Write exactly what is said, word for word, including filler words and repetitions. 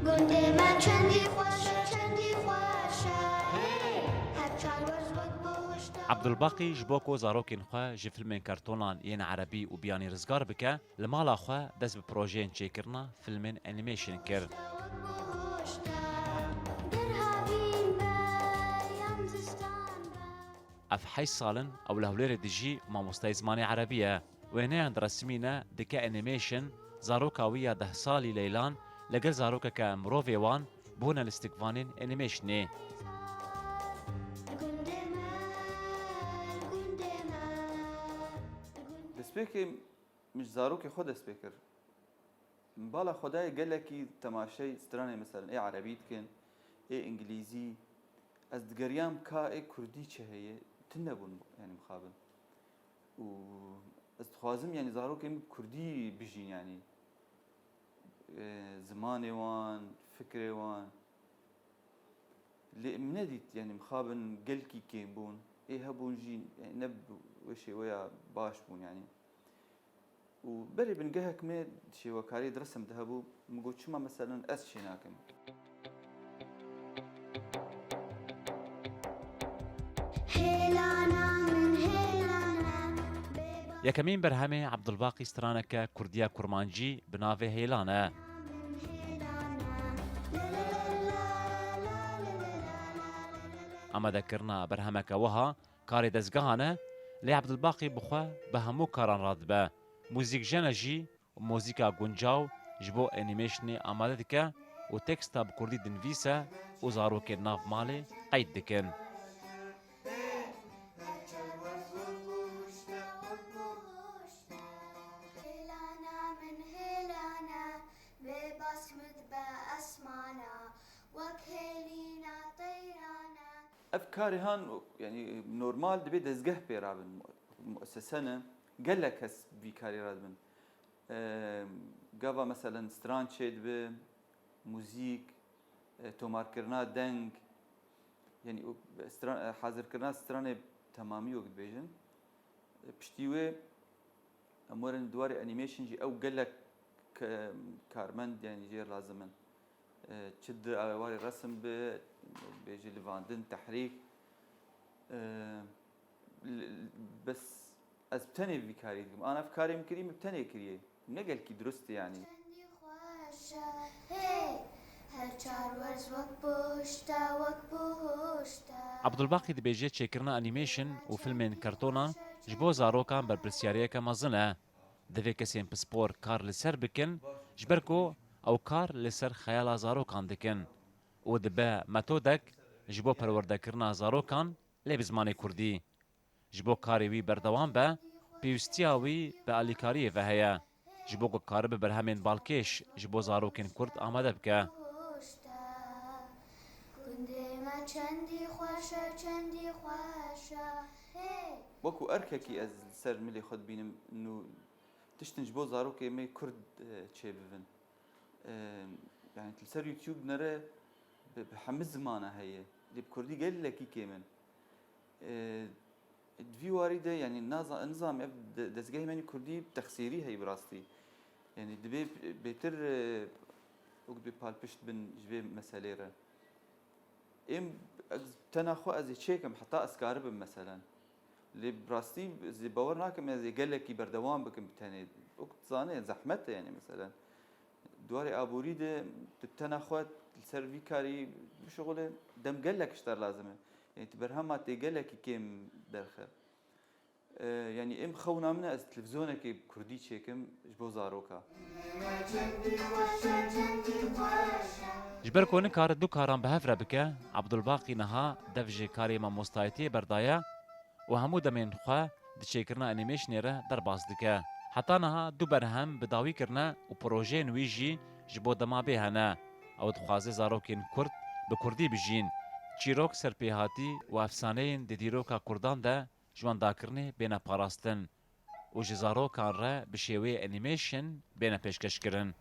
Gundê me çendî xweş e, çendî xweş e. Hey, her çar werz wek bihuşta. Abdulbaqî ji bo ku zarokên xwe ji filmên kartonan yên erebî û biyanî rizgar bike, li mala xwe dest bi projeyên çêkirina filmên animation kir. Ev heşt sal in ew li Hewlêrê dijî û mamostayê zimanê erebî ye. Wêneyan diresimîne, dike animation, zaroka wî ya deh salî Leylan li gel zarokeke mirovê wan bûne listikvanên animationê. Destpêkê min ji zarokê xwe dest pê kir. Min bala xwe dayê gelekî temaşey stranê, meselen, ê erebî dikin, ê îngilîzî. Ez digeriyam ka ê kurdî çi heye, tune bûn, yanî mixabin. Û ez dixwazim, yanî zarokê min kurdî bijîn, yanî, e, zimanê wan, fikrê wan. Lê min nedît, yanî mixabin gelkî kêm bûn. Ê hebûn jî, yanî ne bi wê şêweya baş bûn, yanî. Û berê bingehek me şêwekariyê di resim de hebû, min got, "Çima meselen ez çê nakim?" Hêlana min hêlana, bêbas Yekemîn berhemê Abdulbaqî straneke kurdiya kurmancî bi navê Hêlan e. Min hêlana, la la la la la la la la la la. Amadekirina berhemeke wiha karê dezgehan e, lê Abdulbaqî bi xwe bi hemû karan radibe. Muzîkjene jî û muzîka guncaw ji bo animationê amade dike û teksta bi kurdî dinivîse û zarokên nav malê qeyd dikin. Hêlana min hêlana, bê bas min dibe esmana, wek hêlîna teyrana. Ev karê han, yanî normal dibê dezgeh pê rabin, mu-, muesese ne. Gelek kes vî karî radibin. Eee, gava meselen stran çêdibe, muzîk, e, tomarkirina deng, yanî û stran, e, hazirkirina stranê temamî wek dibêjin. E, piştî wê, em werin di warê animation jî ew gelek ke-, karmend, yanî jê lazim in. E, çi di warê resim be, bêjî livandin, tehrîk. E, l-, l-, bes ez bi tenê vî karî dikim. An ev karê min kirî, min bi tenê kiriye. Ne gelkî dirust e, yanî. Çendî xweş e, hey, her çar werz wek bihuşte, wek bihuşte. Abdulbaqî dibêje çêkirina animation û filmên kartonan ji bo zarokan berpirsyariyeke mezin e. Divê kesên pispor kar li ser bikin, ji ber ku ew kar li ser xeyala zarokan dikin û dibe metodek ji bo perwerdekirina zarokan, lê bi zimanê kurdî. Ji bo karê wî berdewam be, pêwîstiya wî bi alîkariyê ve heye, ji bo ku karibe berhemên balkêş ji bo zarokên kurd amade bike. Gundê me çendî xweş e, çendî xweş e, hey. Wekî erkekî ez li ser milê xwe dibînim, nû tiştin ji bo zarokê me kurd, e, çêbibin. E, yanî li ser YouTube nere bi, bi hemî zimana heye. Lê bi kurdî gelekî kêm in. E, di vî warî de, yanî naza-, nizam ev de-, dezgehê me nî kurdî texsîrî heye bi rastî. Yanî dibê bêtir, e, wek dibê palpişt bin ji vê meselê re. Êm, ez tena xwe ez ê çêkim, heta ez karibim meselen. Lê bi rastî ez ê bawer nakim ez ê gelekî berdewam bikim bi tenê. Wek dizane zehmet e, yanî meselen. Di warê aborî de tu tena xwe li ser vî karî bişixule, dem gelek ji te lazim e. Yanî tu berhema tê gelekî kêm derxe. E, yanî êm xewna min e ez televîzyonekê bi kurdî çêkim ji bo zaroka. Ji ber ku nikare du karan bi hev re bike, Abdulbaqî niha dev ji karê mamostayetiyê berdaye û hemû demên xwe di çêkirina animationê re derbas dike. Heta niha du berhem bi dawî kirine û projeyên wî jî ji bo dema bê hene. Ew dixwaze zarokên kurd bi kurdî bijîn. Çîrok, serpêhatî û efsaneyên di dîroka kurdan de ji wan dakirinê bêne parastin û ji zarokan re bi şêweyê animation bêne pêşkeşkirin.